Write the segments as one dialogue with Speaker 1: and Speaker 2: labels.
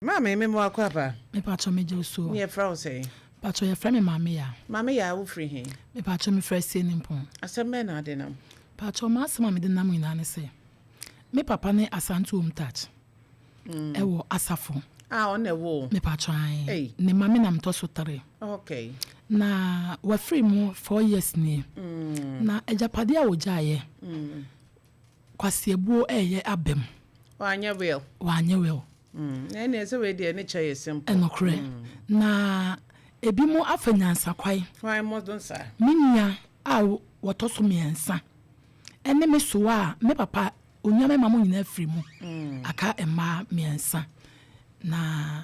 Speaker 1: Maame, me mo akwaaba.
Speaker 2: Me pakyɛ me gye wo so.
Speaker 1: Ne yɛfrɛ wo sɛn?
Speaker 2: Pakyɛ yɛfrɛ me Maame Yaa.
Speaker 1: Maame Yaa wo firi he?
Speaker 2: Me pakyɛ me firi Asienimpɔn.
Speaker 1: Asɛm bɛn na wode nam?
Speaker 2: Pakyɛ m'asɛm a mede nam nyinaa ne sɛ, me papa ne Asante Home Touch ɛwɔ Asafo.
Speaker 1: Ah, ɔno na ɛwoo wo?
Speaker 2: Me pakyɛ ae. Ne ma me na metɔ so three.
Speaker 1: Okay.
Speaker 2: Na wafiri mu 4 years nie. Na agyapadeɛ a wɔgyaeɛ, kwasiabuo ɛyɛ aba mu.
Speaker 1: Wanyɛ will?
Speaker 2: Wanyɛ will.
Speaker 1: Na ɛnneɛ sɛ wei deɛ ne kyɛ yɛ simple.
Speaker 2: Ɛnokorɛ. Na ebi mo afa nyansakwae.
Speaker 1: Hwan mo no saa?
Speaker 2: Me nua a wɔtɔ so mmiɛnsa ɛne me soa a me papa onua mmarima mo nyinaa firi mu. Aka mmaa mmiɛnsa. Na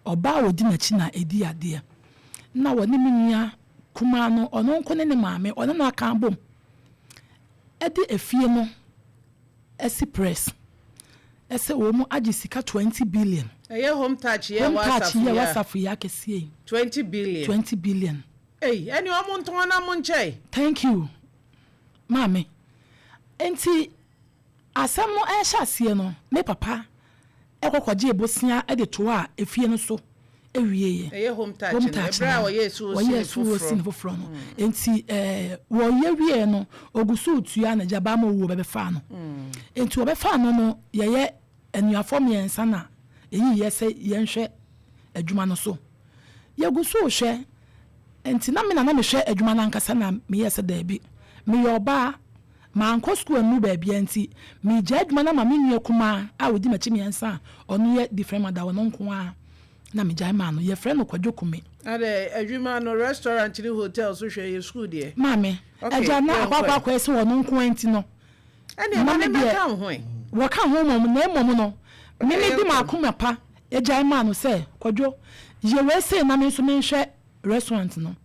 Speaker 2: ɔbaa a ɔdi n'akyi na ɛdi adeɛ. Na wɔne me nua kumaa no, ɔno nko ne ne maame, ɔne no aka abom ɛde efie no asi press ɛsɛ wɔn mu agye sika 20 billion.
Speaker 1: Ɛyɛ Home Touch yɛ?
Speaker 2: Home Touch yɛ
Speaker 1: wɔ
Speaker 2: Wasafo yi akɛseɛ yi.
Speaker 1: 20 billion?
Speaker 2: 20 billion.
Speaker 1: Ei, ɛne ɔmo ntɔn na mo nkyɛn.
Speaker 2: Thank you, maame. Nti asɛm no ɛhyɛ aseɛ no, me papa ɛkɔkɔgye ebosia ɛde to a efie no so ewie yɛ.
Speaker 1: Ɛyɛ Home Touch no, ɛberɛ a wɔyɛ esu
Speaker 2: wɔyɛ esu osi ne foforɔ no. Nti wɔyɛ wie no, ogu so tua na gyaba ama owuo bɛbɛfa no. Nti wɔbɛfa no, yɛyɛ anuafoɔ mmiɛnsa na eyi yɛ sɛ yɛnhwɛ adwuma no so. Yɛgu so hwɛ, nti na me na mehwɛ adwuma no ankasa, na meyɛ sɛ daabi, meyɛ ɔbaa, mankɔ sukuu anu baabia, nti megya adwuma no ama me nua kumaa a ɔdi m'akyi mmiɛnsa a ɔno yɛ different mother, ɔno nko a na megyae maa no. Yɛfrɛ no Kwadwo Kume.
Speaker 1: Ade adwuma no, restaurant ne hotel so hwɛ yɛ sukuu deɛ.
Speaker 2: Maame, agya na akɔ akɔyɛ sɛ ɔno nko a, nti no
Speaker 1: ɛne ɛma ne mɛka wo ho ɛ.
Speaker 2: Wɔka ho mmom, na mmom no meme de m'akoma pa agyae maa no sɛ, "Kwadwo, yɛ wei sei na me nso menhwɛ restaurant no."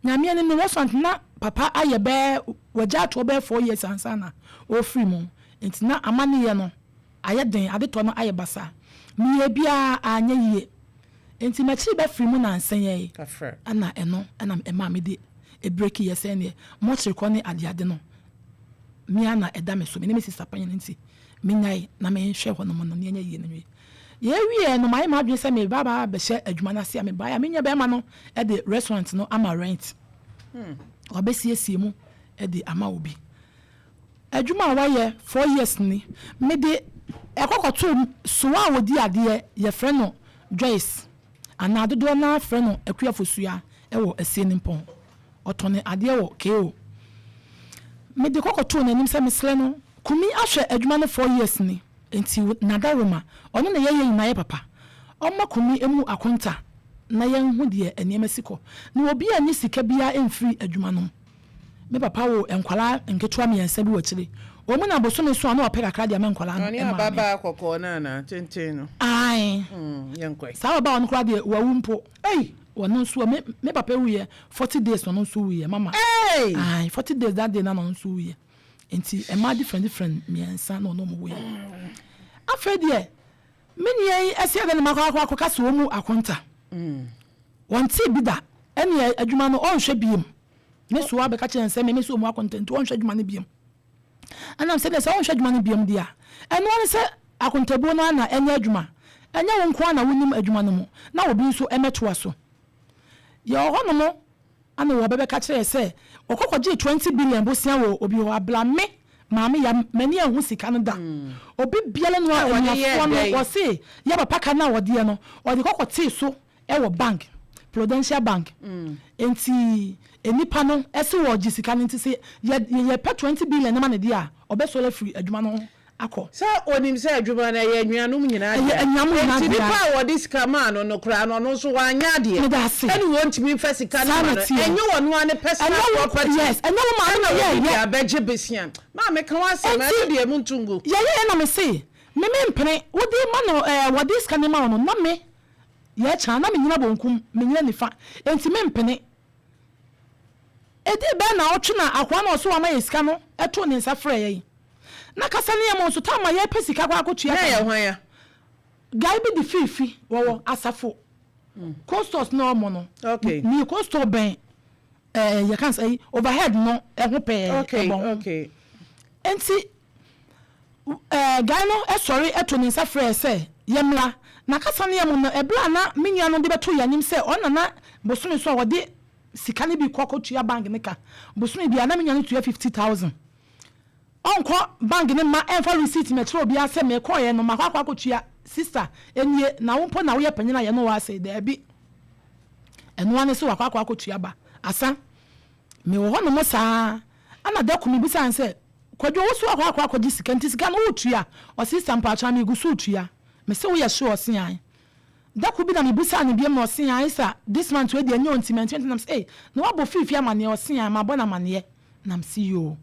Speaker 2: Nyame anim no, restaurant na papa ayɛ bɛɛ wɔgya atoɔ bɛyɛ 4 years ansa na ɔfiri mu, nti na amaneyɛ no ayɛ den, adetɔ no ayɛ basa. Meyɛ biara anyɛ yie, nti m'akyiri bɛfiri mu nansa yi ɛna ɛno ɛna ɛma mede ebreak yɛ sɛ neɛ mɔkyere kɔ ne adeade no mea na ɛda me so, me ne me sister panyin, nti menyae na menhwɛ hɔ nom no ne ɛnyɛ yie no nwie. Yɛwie no, mayɛ m'adwene sɛ meba ba bɛhyɛ adwuma no ase a mebaeɛ a, me nua bɛrima no de restaurant no ama rent, wabɛsiesie mu de ama obi. Adwuma a wayɛ 4 years ni, mede ɛkɔkɔto soa a wɔdi adeɛ, yɛfrɛ no Joyce anaa dodoɔ no frɛ no Akuafosua, ɛwɔ Asie ne mpɔn, ɔtɔne adeɛ wɔ ko. Mede kɔkɔtoo n'anim sɛ mesrɛ no, Kumi ahwɛ adwuma no 4 years ni, nti nadaroma ɔno na yɛyɛ nyinaa yɛ papa, ɔma Kumi mu akonta na yɛnhu deɛ nneɛma si kɔ na obi a nye sika biara mfiri adwuma no mu. Me papa wo nkwalaa nketewa mmiɛnsa bi wɔ akyire, wɔn mu na bosome so a na ɔpɛ kakra de ama nkwalaa no.
Speaker 1: Ɔne
Speaker 2: ɛma me.
Speaker 1: Ababaa kɔkɔɔ no anaa tenten no?
Speaker 2: Ae.
Speaker 1: Yɛnkɔe.
Speaker 2: Saa ababaawa no koraa deɛ, wawu mpo.
Speaker 1: Ei!
Speaker 2: Ɔno nso me papa wuyɛ 40 days na ɔno nso wuyɛ, mama.
Speaker 1: Ei!
Speaker 2: Ae, 40 days that day na ɔno nso wuyɛ. Nti mmaa different different mmiɛnsa na ɔno ɔmo wuyɛ. Afei deɛ, me nua yi ɛsɛ dɛ ne ma akɔ akɔka sɛ wɔn mu akonta wɔn te bi da, ɛne adwuma no ɔnhwɛ biem. Ne so abɛka kyerɛ nsɛm me sɛ ɔmu akonta nti ɔnhwɛ adwuma no biem. Ɛnam sɛ deɛ sɛ ɔnhwɛ adwuma no biem deɛ a, ɛno ara ne sɛ akontabuo no ana ɛnyɛ adwuma, ɛnyɛ wo nko ara na wonim adwuma no mu na obi nso ɛmɛtoa so. Yɛwɔ hɔnom ana wɔbɛbɛka kyerɛ sɛ wɔkɔkɔgyee 20 billion bosea wɔ obi hɔ abla. Me maame ya m'ani ahu sika no da. Obi biara no a
Speaker 1: Ɛ, wɔde yɛɛ
Speaker 2: anuafoɔ no
Speaker 1: dɛn?
Speaker 2: wɔse yɛ papa ka no a wɔdeɛ no ɔde kɔkɔtee so ɛwɔ bank, Prudential Bank. Nti nipa no ɛsɛ wɔgye sika no, nti sɛ yɛ yɛpɛ 20 billion ma ne deɛ a, ɔbɛsɔre afiri adwuma no ho akɔ.
Speaker 1: Sɛ onim sɛ adwuma no ɛyɛ anuanom nyinaa
Speaker 2: Ɛyɛ
Speaker 1: dea.
Speaker 2: anuanom nyinaa
Speaker 1: Enti
Speaker 2: dea.
Speaker 1: nipa a wɔde sika maa no koraa no, ɔno nso wanyɛ adeɛ.
Speaker 2: Meda ase.
Speaker 1: Ɛne wɔntumi mfa sika no
Speaker 2: Saa
Speaker 1: ma
Speaker 2: na
Speaker 1: no.
Speaker 2: teɛ.
Speaker 1: Ɛnyɛ wɔn ara ne personal
Speaker 2: Ɛnyɛ wo
Speaker 1: property.
Speaker 2: Yes, ɛnyɛ wo maame na
Speaker 1: Ɛna
Speaker 2: yɛ
Speaker 1: obi de
Speaker 2: yɛ.
Speaker 1: abɛgye besia. Maame, ka w'asɛm.
Speaker 2: Enti-
Speaker 1: Ɛno deɛ mu nto ngu.
Speaker 2: Yɛyɛ yɛ na me se me mpene wode ma no, wɔde sika ne ma wo no, na me yɛkyɛn na menyina bonkum, menyina nifa, enti me mpene. Ɛdi bɛn na ɔtwe na akoa na ɔso wama yɛ sika no ɛto ne nsa frɛ yɛn na kasa ne yɛ mo nso tam ma yɛpɛ sika kɔ akɔtua
Speaker 1: Na
Speaker 2: ka
Speaker 1: yɛ
Speaker 2: no.
Speaker 1: hwan ya?
Speaker 2: Guy bi de fiifi wɔwɔ Asafo coastos na ɔmo no ne coastal bɛn yɛka sɛ overhead no ɛho pɛɛ ɛbɔ ho. Nti guy no ɛsɔre ɛto ne nsa frɛ sɛ yɛmmra. Na kasa no yɛ mu no, ɛberɛ a na me nua no de bɛto yɛn anim sɛ ɔno na na bosome so a ɔde sika no bi kɔ kɔtua bank no ka bosome biara, na me nua no tua 50,000. Ɔnkɔ bank no mma ɛmfa receipt mmɛkyerɛ obiara sɛ mekɔeɛ no makɔ akɔ akɔtua, sister, nie, na wo mpo na woyɛ panyin a yɛne wo asɛe. Daabi. Ɛno ara ne sɛ wakɔ akɔ akɔtua ba. Asa. Mewɔ hɔnom saa ara na da koro mebisaa no sɛ, Kwadwo, wo nso woakɔ akɔ akɔgye sika nti sika no woretua? Ɔse, Sister mpakyɛw megu so retua. Mese, Woyɛ sure? Ɔse, Ae. Da koro bi na mebisaa no biom na ɔse, Ae sir, this month wei deɛ ɛnyɛ o nti mantumi antua. Na mese, Ei, na woabɔ Fiifi amaneɛ? Ɔse, Ae, mabɔ no amaneɛ. Na mese, Yoo.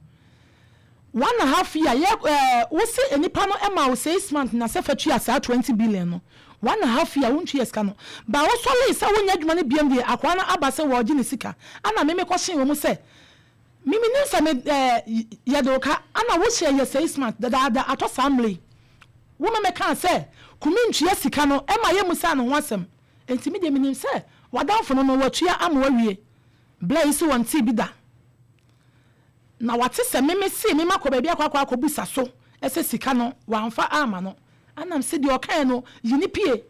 Speaker 2: One and half year, yɛ eh, wose nnipa no ma wo six months na sɛ fa tua saa 20 billion no. One and half year wontua sika no. Ba wosɔree sɛ wonyɛ adwuma no biom deɛ akoa no aba sɛ wɔregye ne sika. Ana me mekɔhyee wɔ mu sɛ me menim sɛ me eh, yɛde wo ka. Ana wohyɛɛ yɛ six months dadaada atɔ saa mmerɛ yi. Wo me mekaa sɛ Kumi ntua sika no ɛma yɛmmusaa ne ho asɛm. Enti me deɛ menim sɛ w'adamfo no no watua ama wawie. Berɛ yi so wɔntee bi da. Na wate sɛ me mese me makɔ baabi akɔ akɔ akɔbisa so sɛ sika no wamfa amma no. Ɛna mese deɛ ɔkaeɛ no yi no pie.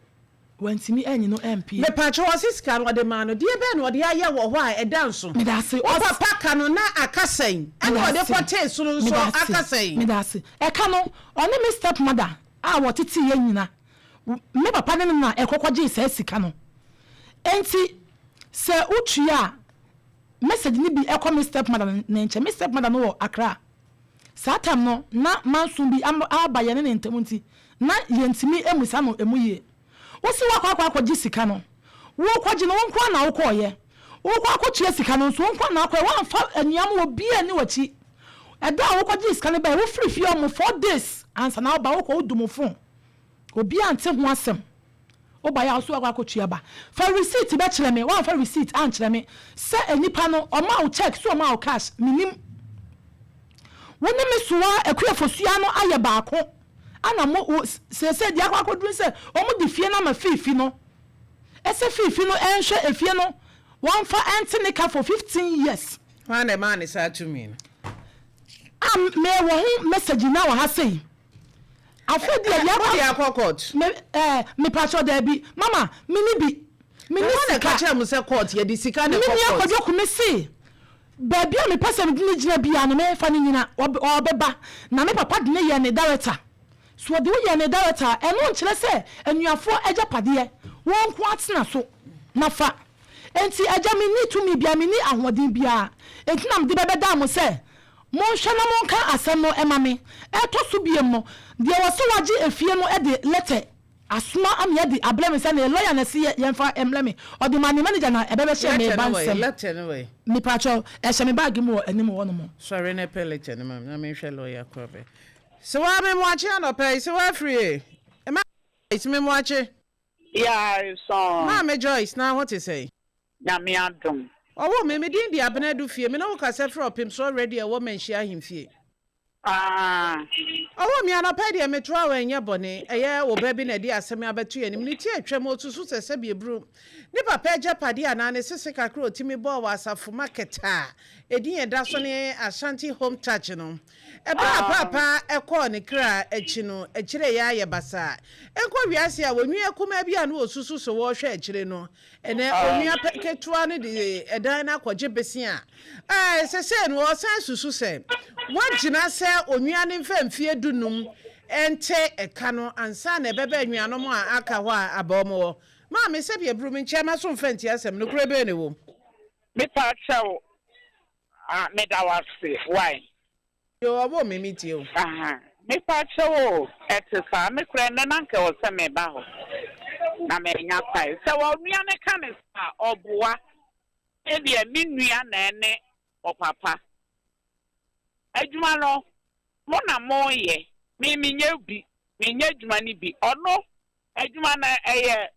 Speaker 2: Wantumi anyi no ampie.
Speaker 1: Mepakyɛw ɔse sika no ɔde maa no deɛ bɛn na ɔde ayɛ wɔ hɔ a ɛda nso?
Speaker 2: Medase.
Speaker 1: Wo papa ka no na aka sɛn? Ɛna ɔde
Speaker 2: Medase.
Speaker 1: kɔtee so no nso
Speaker 2: Medase.
Speaker 1: aka sɛn?
Speaker 2: Medase. Ɛka no ɔne me step mother a wɔtetee yɛn nyina me papa ne no na ɛkɔ kɔgyee saa sika no. Enti sɛ wotua a message no bi kɔ me step mother no ne nkyɛn. Me step mother no wɔ Accra. Saa time no na manso bi aba yɛne ne ntam nti na yɛntumi mmisa no ɛmu yie. Wose woakɔ akɔ akɔgye sika no, worekɔgye no wo nko ara na wokɔeɛ. Worekɔ akɔtua sika no nso wo nko ara na wokɔeɛ, woamfa anuam wɔ biara nni w'akyi. Ɛda a wokɔgyee sika no baeɛ, wofiri fie ɔmo 4 days ansa na woba, wokɔ wodum wo phone. Obiara nte ho asɛm. Wobaeɛ a wo so woakɔ akɔtua ba. Fa receipt bɛkyerɛ me, woamfa receipt ankyerɛ me sɛ nipa no ɔmaa wo check so ɔmaa wo cash, mennim. Wo ne me soa Akua Fosuaa no ayɛ baako ana mo wo seesei deɛ akɔ akɔduru sɛ wɔn de fie no ama Fiifi no ɛsɛ Fiifi no ɛnhwɛ efie no wɔnfa ɛnte ne ka for 15 years.
Speaker 1: Hwan na ɛmaa ne saa tumi no?
Speaker 2: A me wɔ ho message na wɔ ha sei. Afei deɛ deɛ
Speaker 1: akɔ. Wode akɔ court?
Speaker 2: Me ɛɛ mepakyɛw daabi mama me ni bi. Me ni
Speaker 1: sika. Na
Speaker 2: ka
Speaker 1: kyerɛ mo sɛ court yɛde sika na ɛkɔ
Speaker 2: court. Me nua Kwadwo Kumi se baabi a mepɛ sɛ mede no gyina biara no memfa no nyina ɔbɛba na me papa de no yɛɛ ne director. So ɔde wo yɛɛ ne director a ɛno nkyerɛ sɛ anuafoɔ agyapadeɛ wo nko ara tena so na fa. Enti agya menni tumi biara menni ahoɔden biara enti na mede bɛbɛdaa mo sɛ Monhwɛ na monka asɛm no ma me. Ɛtɔ so biom no, deɛ wɔse wagye efie no de lɛtɛ asoma ame adi abrɛ me sɛ ne lɔya na ɛse yɛmfa mmrɛ me. Ɔde maa ne manager na ɛbɛbɛhyɛɛ me
Speaker 1: Lɛtɛ
Speaker 2: ba
Speaker 1: no wɔ he?
Speaker 2: nsam.
Speaker 1: Lɛtɛ no wɔ he?
Speaker 2: Mepakyɛw, ɛhyɛ me baage mu wɔ anim hɔ nom.
Speaker 1: Sɔre na pɛ lɛtɛ no ma me na menhwɛ lɔya korɔ bɛ. Sewaa Memoakye anɔpa yi, Sewaa Afriyie, Maa Joyce Memoakye.
Speaker 3: Yaresɔn.
Speaker 1: Maame Joyce, na ho te sɛn?
Speaker 3: Nyame adom.
Speaker 1: Ɔwoo me, me din de Abena Adufie, me ne wo kasa firi Ɔpemsoɔ Radio a ɛwɔ Manhyia Ahemfie.
Speaker 3: Ah.
Speaker 1: Ɔwoo me anɔpa yi deɛ metoa wo ɛnyɛ bɔne, ɛyɛ wo ba bi na ɛde asɛm yi abɛto yɛn anim, ne ti atwam, ɔsusu sɛ sɛbi aburu ne papa agyapadeɛ anaa ne sese kakra a ɔtumi bɔɔ wɔ asafo market a ɛdin a ɛda so ne Ashanti Home Touch no. Ɛberɛ a Paapa kɔɔ ne kra akyi no, akyire yɛ ayɛ basaa. Ɛnkɔ wiase a onua kumaa bi a na ɔsusu sɛ ɔrehwɛ akyire no, Ɛnnɛ, onua pɛ ketewa no de ɛdan no akɔgye bosea a seesei no ɔsan susu sɛ wagyina sɛ onua no mfa mfeɛ dunum nte ɛka no ansa na ɛbɛba anuanom a aka hɔ a aba wɔn hɔ. Maame, sɛdeɛ aburu me nkyɛn m'aso mfa ntie asɛm, nokorɛ bɛn na ɛwɔ mu?
Speaker 3: Mepa kyɛw ah meda wo ase wai.
Speaker 1: Yoo ɔbɔ me me tie o.
Speaker 3: Aha mepa kyɛw o ɛte saa me koraa ɛnɛ na anka ɛwɔ sɛ me ba hɔ na mannya kwan sɛ onua no ka ne saa a ɔboa me deɛ me nua na ɛne ɔpapa adwuma no mo na mo yɛ me menyɛ bi menyɛ adwuma no bi ɔno adwuma no ɛyɛ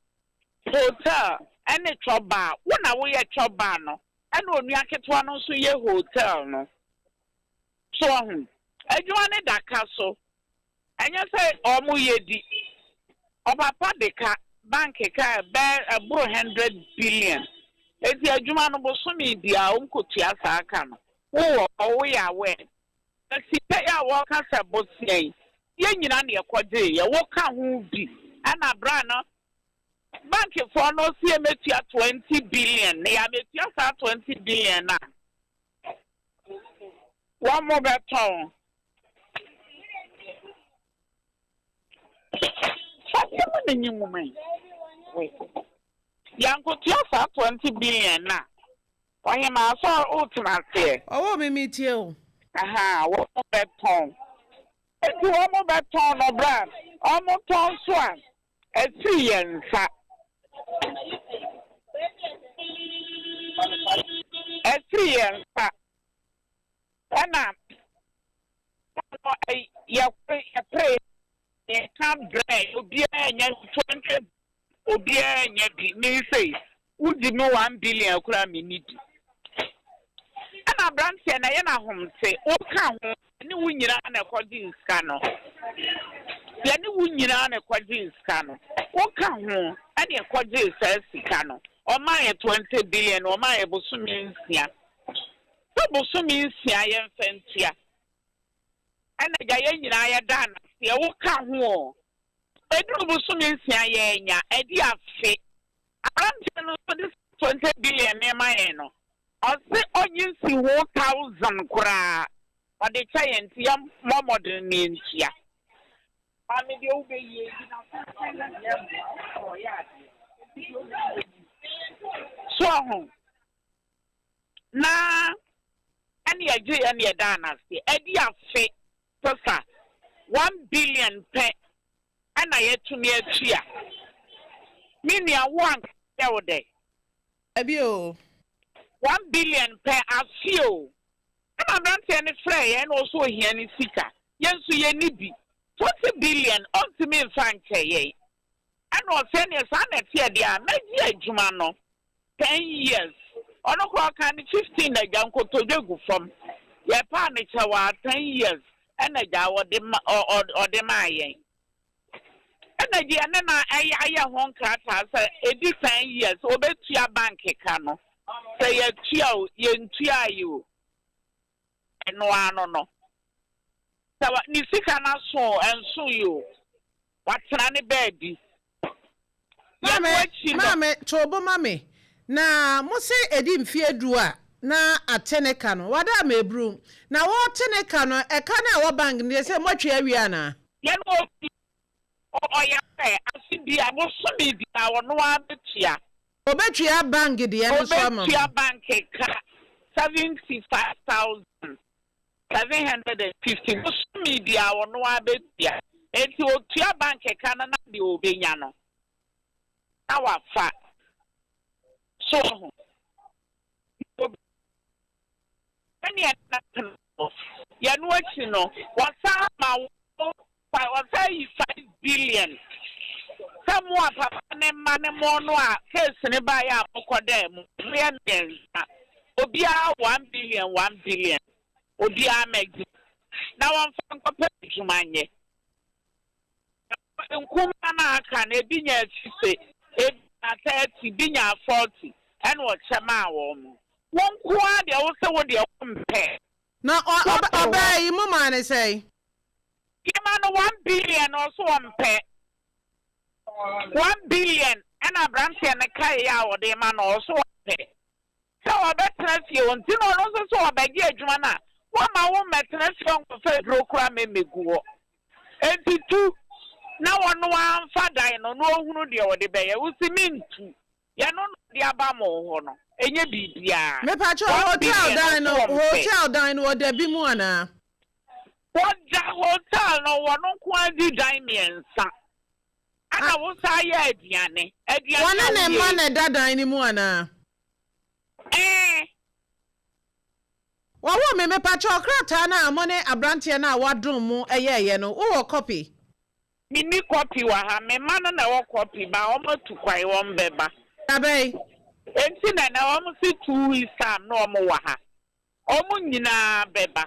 Speaker 3: hotel ɛne chop bar wo na woyɛ chop bar no ɛna onua ketewa no nso yɛ hotel no. So wahu? Adwuma no da ka so. Ɛnyɛ sɛ wɔyɛ di. Ɔpapa de ka, bank ka a ɛbɛyɛ ɛboro hundred billion. Enti adwuma no bosome biara wɔkɔtua saa ka no. Wowɔ hɔ, woyɛ aware. Na sika yi a wɔka sɛ bosea yi, yɛn nyinaa na yɛkɔgyeeɛ. Woka ho bi. Ɛna berɛ a na. Bankfoɔ no se yɛmɛtua 20 billion na yɛamɛtua saa 20 billion no a, wɔn bɛtɔn. Fadeɛ mu na nyi nwoma yi. Yɛankotua saa 20 billion no a, Ɔhemaa sɛ wotena aseɛ.
Speaker 1: Ɔwɔ me metie o.
Speaker 3: Ahaa, wɔn bɛtɔn. Enti wɔn bɛtɔn no berɛ a wɔn tɔn nso a, ɛfiri yɛn nsa. Ɛfiri yɛn nsa. Ɛna yɛpere yɛka brɛ obiara nyɛ 20 obiara nyɛ bi. Me sei, wodi me 1 billion koraa menni bi. Ɛna aberanteɛ no ɛyɛ no ahomte, woka ho yɛne wo nyinaa na ɛkɔgyee sika no. Yɛne wo nyinaa na ɛkɔgyee sika no. Woka ho ɛne ɛkɔgyee saa sika no. Ɔmaa yɛ 20 billion, ɔmaa yɛ bosome 6. Sɛ bosome 6 yɛmfa ntua. Ɛna agya yɛn nyinaa yɛdaa no aseɛ, woka ho o. Ɛduru bosome 6 yɛanya, ɛdi afe. Aberanteɛ no nso de 20 billion no ma yɛn no, ɔse ɔnye nsi ho 1000 koraa. Ɔde kyɛ yɛn nti yɛmmɔ mmɔden ne yɛntua. Maame deɛ wobɛyie yi na ɔyɛ adeɛ. So ɔho na ɛne yɛgye yɛn ne yɛdaa no ase. Ɛdi afe sesa 1 billion pɛ ɛna yɛtumi atua. Me nua wo anka wo dɛ.
Speaker 1: Abi o.
Speaker 3: 1 billion pɛ afe o. Ɛna aberanteɛ no frɛ yɛn na ɔso ohia ne sika. Yɛn nso yɛnni bi. 20 billion ɔntumi mfa nkyɛ yɛn. Ɛna ɔsɛ neɛ saa na ɛteɛ deɛ a mɛgye adwuma no 10 years. Ɔno koraa ɔka ne 15 na agya nkotodwe gu fam. Yɛpaa ne kyɛw a 10 years ɛna agya ɔde maa yɛn. Ɛna deɛ ne na ɛyɛ ayɛ ho nkrataa sɛ ɛdi 10 years obetua bank ka no. Sɛ yɛtua o, yɛntua yi o. Ɛno ano no. Sɛ ne sika no aso o, ɛnso yi o. Watena ne baabi.
Speaker 1: Maame, maame, to bo ma me. Na mo se edi mfie 10 a na ate ne ka no. Wada ama eburu. Na wɔte ne ka no, ɛka na ɛwɔ bank no sɛ motwe awie ana?
Speaker 3: Yɛn obi ɔyɛ sɛ ase bi a bosome bi a ɔno ara bɛtua.
Speaker 1: Obetua bank deɛ no so ama mo.
Speaker 3: Obetua bank ka 75,750 bosome bi a ɔno ara bɛtua. Enti otua bank ka no na deɛ obenya no na wafa. So ho. Ɛne ɛna yɛno akyi no wɔsan ma wo wɔsan yi 5 billion. Sɛ mo a papa ne mma ne mo no a case ne baeɛ a mokɔ dɛ mu moyɛ 3. Obiara 1 billion 1 billion. Obiara mɛgye. Na wɔmfa nkɔpɛ adwuma nyɛ. Nkuma na aka no ebi nya 50, ebi nya 30, bi nya 40 ɛna ɔkyɛ maa wɔn mo. Wɔn nko ara deɛ wosɛ wo deɛ wompɛ.
Speaker 1: Na ɔbaa yi mo maa ne sɛn?
Speaker 3: Yɛma no 1 billion ɔso wɔmpɛ. 1 billion ɛna aberanteɛ no kae a wɔde ma no ɔso wɔmpɛ. Sɛ ɔbɛtena fie o nti na ɔno nso so ɔbɛgye adwuma no a wɔma wo mmɛtena fie ɔnkɔfa aduro koraa mmɛmmɛgu hɔ. Enti tu na wɔno amfa dan no na ɔhunu deɛ wɔde bɛyɛ. Wosi mentu. Yɛno na ɔde aba mo hɔ no. Ɛnyɛ biribiara.
Speaker 1: Mepakyɛ hotel dan no, hotel dan no wɔda bi mu anaa?
Speaker 3: Wɔda hotel no wɔno nko ara di dan 3. Ɛna wo saa yɛ aduane. Aduane
Speaker 1: Wɔne ne mma na ɛda dan no mu anaa?
Speaker 3: Ɛɛ.
Speaker 1: Wɔwɔ me mepakyɛ ɔkrataa no a mo ne aberanteɛ no a wadom mo ɛyɛɛyɛ no, wowɔ copy?
Speaker 3: Menni copy wɔ ha. Me mma no na ɛwɔ copy ba wɔn atu kwan wɔn bɛba.
Speaker 1: Dabɛn?
Speaker 3: Enti na na wɔn si 2 weeks time na wɔn wɔ ha. Wɔn nyinaa bɛba.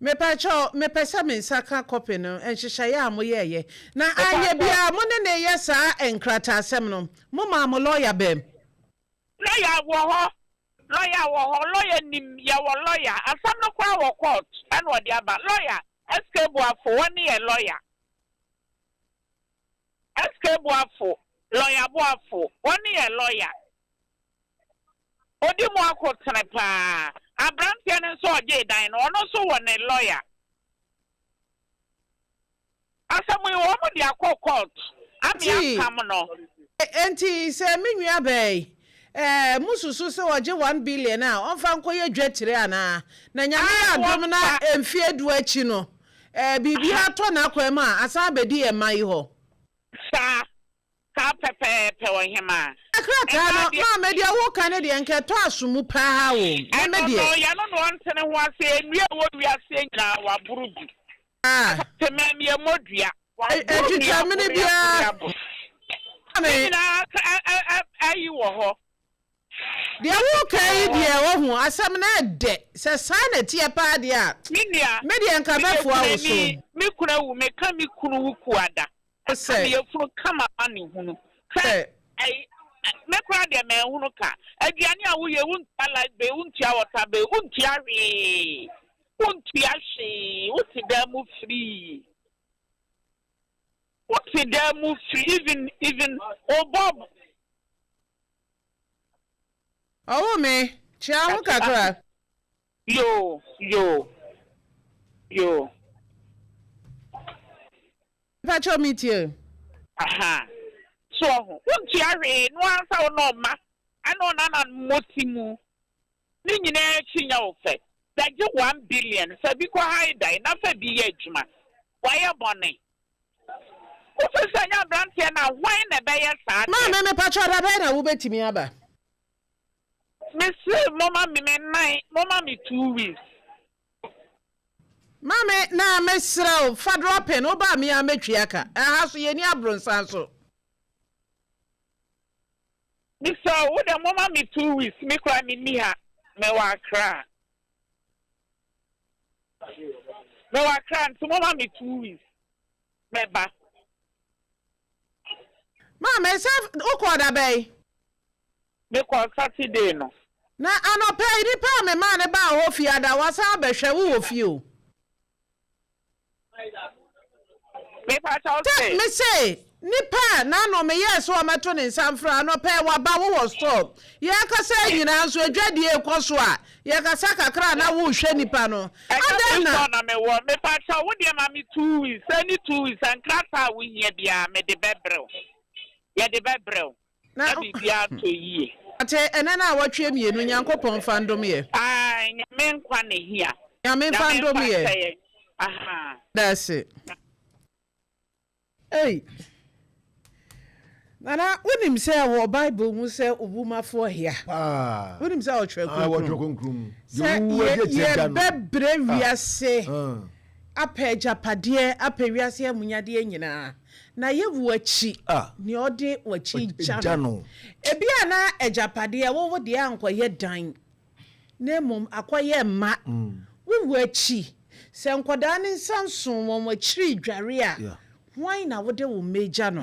Speaker 1: Mepakyɛ mepɛ sɛ me nsa ka copy no nhyehyɛeɛ a moyɛɛyɛ. Na anyɛ biara mo ne ne yɛ saa nkrataasɛm no, mo maa mo lawyer bɛm.
Speaker 3: Lawyer wɔ hɔ. Lawyer wɔ hɔ. Lawyer nim yɛwɔ lawyer. Asɛm no koraa wɔ court ɛna ɔde aba. Lawyer SK Boafo wɔne yɛ lawyer. SK Boafo. Lɔya Boafo, ɔne yɛ lɔya. Ɔdi mu akotene paa. Abranteɛ no nso a ɔgyee dan no, ɔno nso wɔ ne lɔya. Asɛm yi wɔn de akɔ court ame
Speaker 1: Nti,
Speaker 3: apam no.
Speaker 1: enti sɛ me nua baa yi, eh, mo susu sɛ ɔgye 1 billion a, ɔmfa nkɔyɛ dwatire anaa? Na Nyame yɛ
Speaker 3: Aane
Speaker 1: adom na
Speaker 3: wɔmfa.
Speaker 1: mfie du akyi no, eh, biribi atɔ n'akwan mu a, asan abɛdi yɛn mma yi hɔ.
Speaker 3: Saa, saa pɛpɛɛpɛ ɔhemaa.
Speaker 1: Krataa
Speaker 3: Ɛmaa
Speaker 1: no,
Speaker 3: deɛ.
Speaker 1: Maame, deɛ woka no deɛ nka ɛtɔ aso mu paa o. Me me
Speaker 3: Ɛno no,
Speaker 1: deɛ.
Speaker 3: yɛno na ɔnte ne ho ase, nnua a ɛwɔ wiase nyinaa waboro bi.
Speaker 1: Ah.
Speaker 3: Asase mɛm yɛ mmɔ dua. Waboro
Speaker 1: Ɛtwitwa
Speaker 3: nnua
Speaker 1: mene
Speaker 3: aboro
Speaker 1: biara.
Speaker 3: aboro aboro. Ne
Speaker 1: Maame.
Speaker 3: nyinaa ayi wɔ hɔ.
Speaker 1: Deɛ woka yi deɛ wahu asɛm no ɛdɛ sɛ saa na ɛteɛ paa deɛ a.
Speaker 3: Me nua.
Speaker 1: Me deɛ nka
Speaker 3: Meyɛ
Speaker 1: mɛfoa wo so.
Speaker 3: kunani, me kunu awu, meka me kunu wo kuada. Ɛka
Speaker 1: Sɛ.
Speaker 3: me yɛfunu kama ma ne hunu. Sɛ
Speaker 1: Sɛ.
Speaker 3: ɛyi me koraa deɛ manhunu ka. Aduane a woyɛ, wontua light bill, wontua water bill, wontua hwee. Wontua hwee, wote dan mu free. Wote dan mu free even wo bulb.
Speaker 1: Ɔwo me, kyea ho kakra.
Speaker 3: Yo, yo, yo.
Speaker 1: Pakyɛ me tie.
Speaker 3: Aha. So ɔho, wontua hwee, no ansa wo na ɔma, ɛna ɔnana mmɔti mu. Ne nyinaa akyi nyɛ wo fɛ. Bɛgye 1 billion, fa bi kɔ ha dan na fa bi yɛ adwuma. Wayɛ bɔne. Wofi sɛ nyɛ aberanteɛ na hwan na ɛbɛyɛ saa deɛ?
Speaker 1: Maame, me pakyɛ da bɛn na wobɛtumi aba?
Speaker 3: Mese moma me nan, moma me 2 weeks.
Speaker 1: Maame, na mesrɛ wo, fa dropping, wobaa me a mɛtwi aka. Ɛha so yɛni abronsan so.
Speaker 3: Mesɛ wo deɛ moma me 2 weeks, me koraa menni ha, mewɔ Accra. Mewɔ Accra nti moma me 2 weeks. Mɛba.
Speaker 1: Maame, sɛ wokɔɔ da bɛn?
Speaker 3: Mekɔ Saturday no.
Speaker 1: Na anɔpɛ yi nipa a memaa ne baa hɔ fie ada wasan abɛhwɛ wo wɔ fie o.
Speaker 3: Mepakyɛw
Speaker 1: Sɛ
Speaker 3: sɛ.
Speaker 1: me se nipa a n'ano meyɛɛ sɛ ɔmɛto ne nsa mfra anɔpɛ waba wo wɔ store. Yɛkasa nyinaa nso adwadie kɔ so a yɛkasa kakra na wohwɛ nipa no.
Speaker 3: Ɛnyɛ
Speaker 1: Adɛn
Speaker 3: me
Speaker 1: na
Speaker 3: store na mewɔ. Mepakyɛw wo deɛ ma me 2 weeks. Sɛ ne 2 weeks nkrataa a wohia biara mede bɛbrɛw. Yɛde bɛbrɛw.
Speaker 1: Na
Speaker 3: Na biribiara atɔ yie.
Speaker 1: Ate ɛnɛ no a wɔtwe mmienu, Nyankopɔn fa ndom yɛ.
Speaker 3: Ai, Nyame nkwa na hia.
Speaker 1: Nyame fa
Speaker 3: Nyame
Speaker 1: ndom
Speaker 3: mfa
Speaker 1: yɛ.
Speaker 3: nkyɛ yɛn. Aha.
Speaker 1: That's Ei. Nana, wonim sɛ wɔ Bible mu sɛ owumafoɔ hia.
Speaker 4: Paa.
Speaker 1: Wonim sɛ ɔtwerɛ
Speaker 4: Ah, wɔtwerɛ
Speaker 1: kronkron.
Speaker 4: kronkron mu.
Speaker 1: Sɛ
Speaker 4: Deɛ ɔwu adi akyire agya no.
Speaker 1: yɛbɛbrɛ wiase
Speaker 4: Ah.
Speaker 1: apɛ agyapadeɛ, apɛ wiase amunyadeɛ nyinaa. Na yɛwu akyi, nea ɔde w'akyi gya
Speaker 4: gya
Speaker 1: no.
Speaker 4: No.
Speaker 1: Ebi a na agyapadeɛ wowo deɛ ankɔyɛ dan. Na mmom akɔyɛ mma. Wowu akyi, sɛ nkɔdaa ne nsa nso wɔn akyiri dware a, hwan na wode wo mmɛgya no?